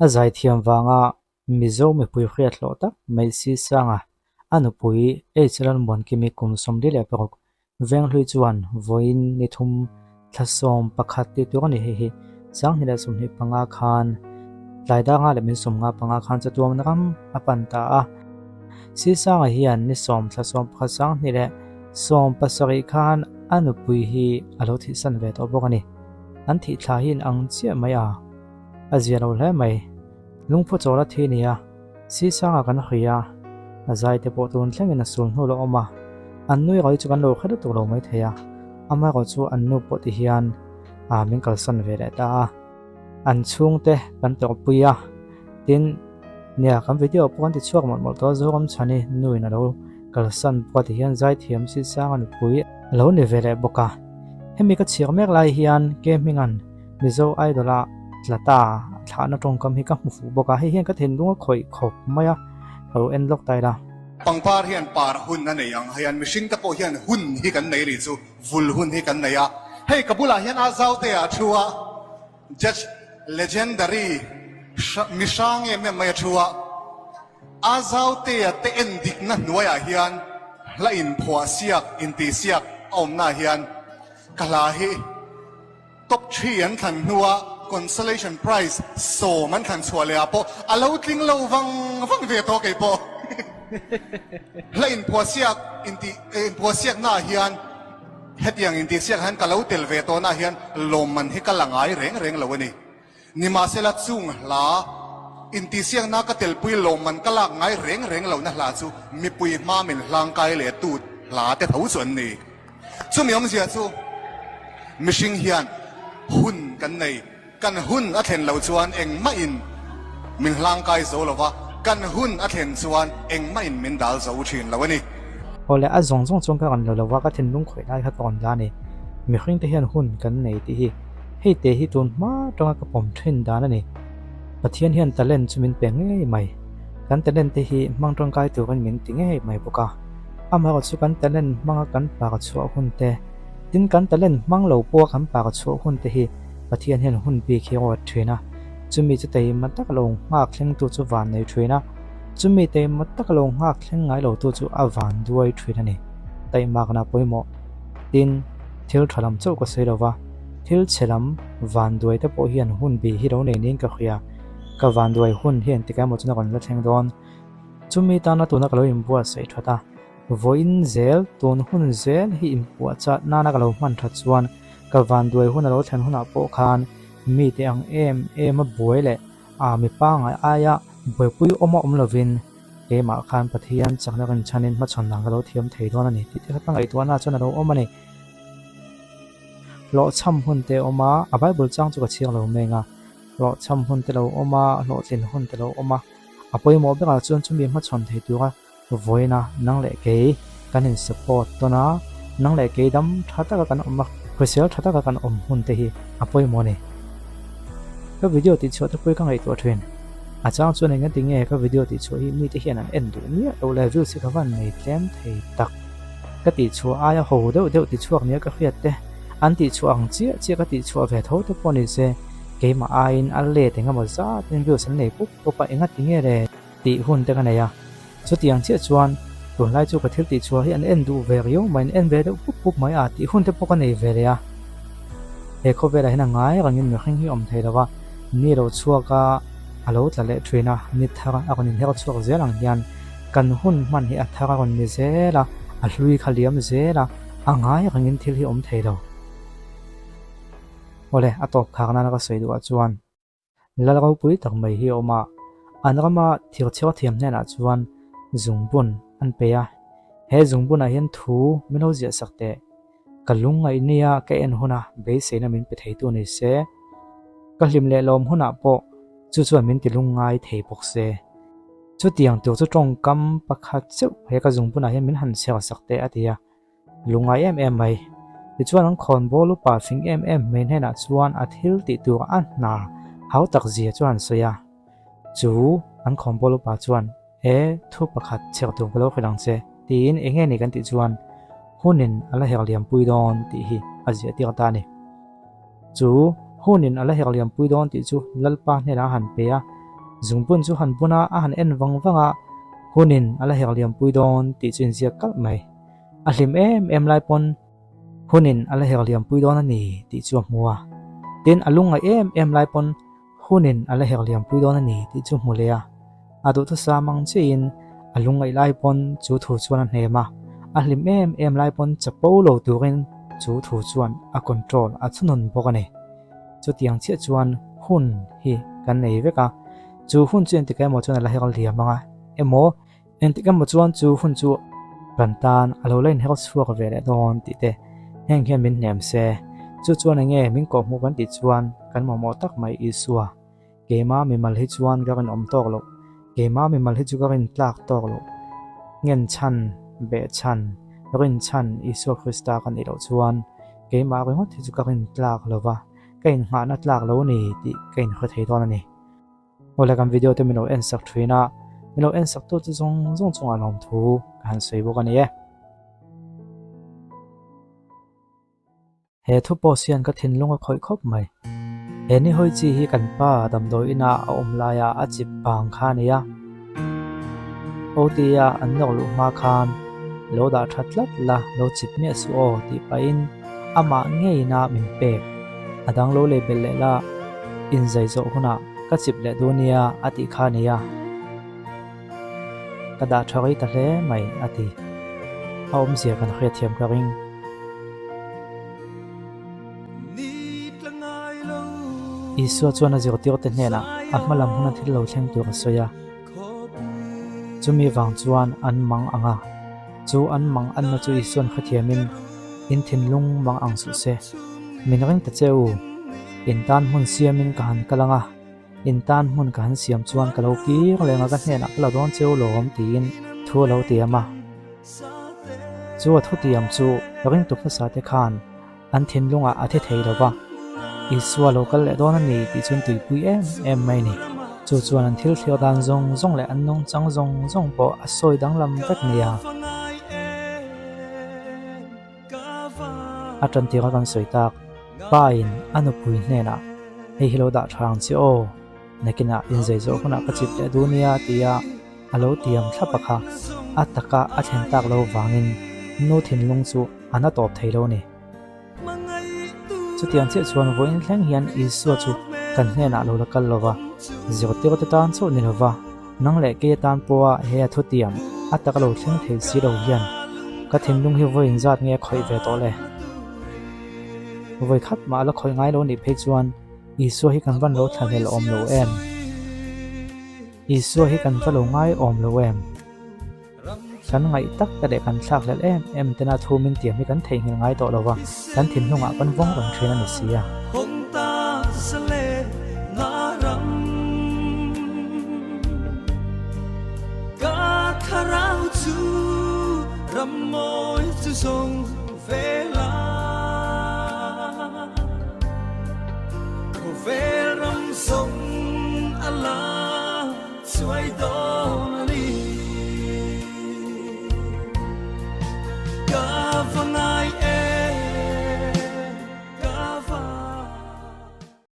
A zaithiam vanga Mizo mipui hriat hlawh tak mai si Sanga, a nupui H Lalmuankimi kum 46 Venghlui chuan vawiin ni thum thla 11 tih tur a ni hei hi 2025 khan tlai danga leh min 55 khan chatuamna ram a pan ta a. Si Sanga hian ni sawm thla 11 2017 khan a nupui hi a lo thihsan ve tawh bawk a ni. An thih thla hi in ang chiah mai a. A zia lo hle mai. Lungphu chawl a thi nia. Sisanga kan hawi a, a zai te pawh tun thlengin a sul hnu lo awm a. An nui rawih chu kan lo hre lutuk lo mai thei a. Amaherawh chu an nu pawh ti hian a min kalsan ve leh ta a. An chhungte kan tawrhpui a. Tin, nia kan video pawh kan ti chhuak mawlh mawlh tawh a, Zoram chhani nuin a lo kalsan bawk a ti hian zaithiam Sisanga nupui a lo ni ve leh bawk a. Hemi ka chhiar mek lai hian ke hminga'n Mizo Idol a tla ta a thlahna tawngkam hi ka hmu fuh bawk a, hei hian ka thinlung a khawih khawp mai a, ka lo en lawk ta ila. Pangpar hian par hun a nei ang, hei an mihring te pawh hian hun hi kan nei ri chu vul hun hi kan nei a, hei ka bulah hian a zaute ah thu a, Judge legendary mi hrang em em mai a thu a, a zaute a te en dikna hnuaiah hian hla inphuah siak intihsiak a awmna hian ka hla hi. Top three an thlan hnua consolation prize 10 an thlan chhuah leh ah pawh a lo tling lo vang vang ve tawh kei pawh. Hla inphuahsiak intih inphuahsiakna ah hian hetiang intihsiak hian ka lo tel ve tawhna ah hian lawmman hi ka la ngai reng reng lo a ni. Nimahsela chung hla intihsiakna ka telpui lawmman ka lak ngai reng reng lohna hla chu mipui hma min hlangkai leh tu hla te tho chu an ni. Chumi awmzia chu mihring hian hun kan nei, kan hun a thlen loh chuan engmahin min hlangkai zo lo va, kan hun a thlen chuan engmahin min dal zo thin lo a ni. Awle, a zawng zawng chuan ka rawn la lo va, ka thinlung khawih lai kha ka rawn la a ni. Mihring te hian hun kan nei tih hi hei te hi tun hma tanga ka pawm thin dan a ni. Pathian hian talent chu min pe ngei mai. Kan talent te hi hmang tangkai turin min ti ngei mai bawk a. Amaherawh chu kan talent hmanga kan par chhuah hun te, tin kan talent hmang lo pawha kan par chhuah hun te hi Pathian hian hun bik hi a ruat thin a. Chumi chu taima taka lo nghak thlengtu chu van nei thin a, chumi taima taka lo nghak thleng ngai lotu chu a van duai thin a ni. Taimakna pawimawh. Tin, thil tha lam chauh ka sawi lo va, thil chhe lam van duai te pawh hian hun bih hi lo nei niin ka hria. Ka van duai hun hi engtikah emaw chuan a rawn la thleng dawn. Chumi tana tuna ka lo inbuatsaih that a, vawiin zel tun hun zel hi inpuahchah nana ka lo hman that chuan ka van duai hun a lo thlen hunah pawh khan mite ang em em a buai leh a mi pangngai aia buaipui awm a awm lovin keimah khan Pathian chakna rinchhanin hmachhawn dan ka lo thiam thei dawn a ni tih te kha ka ngaihtuahna chuan a lo awm a ni. Hlawhchham hun te a awm a, a Bible chang chu ka chhiang lo meng a, hlawhchham hun te lo awm a, hlawhtlin hun te lo awm a, a pawimawh berah chuan chumi hmachhawn thei tura vawiina nang leh kei kan in support tawn a, nang leh kei dam tha taka kan awm a, hrisel tha taka kan awm hun te hi a pawimawh a ni. Ka video tih chhuah te pawh hi ka ngaihtuah thin. A chang chuan eng ati nge ka video tih chhuah hi mite hian an en duh miah loh le views hi ka van nei tlem thei tak. Ka tih chhuah aia ho deuh deuh ti chhuak nia ka hriat te, an tih chhuah ang chiah chiah ka tih chhuah ve tho te pawh ni se, keimah aiin a let eng emaw zat in views an nei pup pup a eng ati nge le tih hun te ka nei a. Chutiang chiah chuan tunlai chu ka thil tih chhuah hi an en duh ve riau mai, an en ve deuh pup pup mai a tih hun te pawh ka nei ve leh a. He khawvelah hian a ngai rangin mihring hi awm thei lo va, ni lo chhuak a, a lo tla leh thin a, ni thar a rawn inher chhuak zel ang hian kan hun hman hi a thar a rawn ni zel a, a hlui kha liam zel a, a ngai rangin thil hi awm thei lo. Awle, a tawp khak nana ka sawi duhah chuan Lal ropui tak mai hi a awm a, an rama thirchheu thiam hnenah chuan zungbun an pe a, he zungbunah hian thu min lo ziah sak teh. Ka lungngaih nia ka en huna beiseina min pe theitu ni se, ka hlim leh lawm hunah pawh chu chuan min ti lungngai thei bawk se. Chutiang tur chu tawngkam pakhat chauh he ka zungbunah hian min han chhiar sak teh a ti a. Lungngai em em mai. Tichuan an khawnbawl upa fing em em mai hnenah chuan a thil tih tur a hna hau tak zia chu an sawi a. Chu an khawnbawl upa chuan, E, thu pakhat chhiar tur ka lo hrilh ang che, tiin eng nge ni kan tih chuan hunin a la her liam pui dawn tih hi a ziah tir ta a ni. Chu hunin a la her liam pui dawn tih chu Lalpa hnenah a han pe a. Zungbun chu han bun a, a han en vang vang a, hunin a la her liam pui dawn tih chu inziak kalh mai. A hlim em em lai pawn hunin a la her liam pui dawn a ni tih chu a hmu a. Tin, a lungngaih em em lai pawn Hunin a la her liam pui dawn a ni tih chu hmu leh a, a duhthusam ang chiahin a lungngaih lai pawn chu thu chuan a hnem a, a hlim em em lai pawn chapo lo turin chu thu chuan a control a thunun bawk a ni. Chutiang chiah chuan hun hi kan nei vek a, chu hun chu engtik emaw chuan a la her liam ang a emaw Engtik emaw chuan chu hun chu kan tan a lo la inher chhuak ve leh dawn tih te heng hian min hnem se. Chu chuan enge min kawhhmuh kan tih chuan kan mamawh tak mai Isua. Keima mimal hi chuan ka rinawm tawk loh, keima mimal hi chu ka rin tlak tawk loh. Ngen chhan, beh chhan, rin chhan Isua Krista ka nih loh chuan keimah ringawt hi chu ka rin tlak lo va, ka inngahna tlak lo a ni tih ka inhre thei dawn a ni. Awle kan video te min lo en sak thin a, min lo en sak tu chu zawng zawng chungah lawmthu ka han sawi bawk a ni e. He thu post hian ka thinlung a khawih khawp mai. He ni hawi chi hi kan pa damdawi ina a awm laia a chip vang kha a ni a. OT a an nawk luh hma khan lo dah tha tlat la, lo chip miah suh aw tih pahin amah ngeiin a min pek. A dang lo lei belh leh la, inzai zawh hunah ka chip leh duh nia a tih kha a nia. Ka dah tha rei ta hle mai a ti. A awmzia kan hriatthiam ka ring. Isua chuan a zirtirte hnenah a hma lam huna thil lo thleng tur a sawi a. Chumi vang chuan an mang ang a. Chu an mang anna chu Isua'n hrethiamin in thinlung mang ang suh se. Min ring ta che u, in tan hmun siamin ka han kal ang a, in tan hmun ka han siam chuan ka lo kir leng a ka hnenah ka la dawn che u lawm tiin thu a lo tiam a. Chu a thutiam chu ringtu hmasa te khan An thinlungah a thi thei lo va, Isua lo kal leh dawn a ni tih chuan tuipui em em mai a ni. Chu chuan an thil thlir dan zawng zawng leh an nungchang zawng zawng pawh a sawi danglam vek nia. A tantira kan sawi tak, Pa in a nupui hnenah, Hei hi lo dah tha ang che aw, nakinah inzei zawh hunah ka chip leh duh nia tia a lo tiam thlap a kha, a taka a thlen tak lo vangin nu thinlung chu a na tawp thei lo ni. Chutiang chiah chuan vawiin thleng hian Isua chu kan hnenah lo la kal lo va, zirtirte tan chauh ni lo va, nang leh kei atan pawha he a thutiam a taka lo thleng thei si lo hian ka thinlung hi vawiin zat nge a khawih ve tawh le? Vawi khat mah a la khawih ngai lo nih phei chuan Isua hi kan van lo thlahlel awm lo em? Isua hi kan va lo ngai awm lo em? Kan ngaih tak te leh kan thlakhlelh em em tena thu min tiam hi kan theihnghilh ngai tawh lo va, kan thinhnungah kan vawng reng thin a ni si a.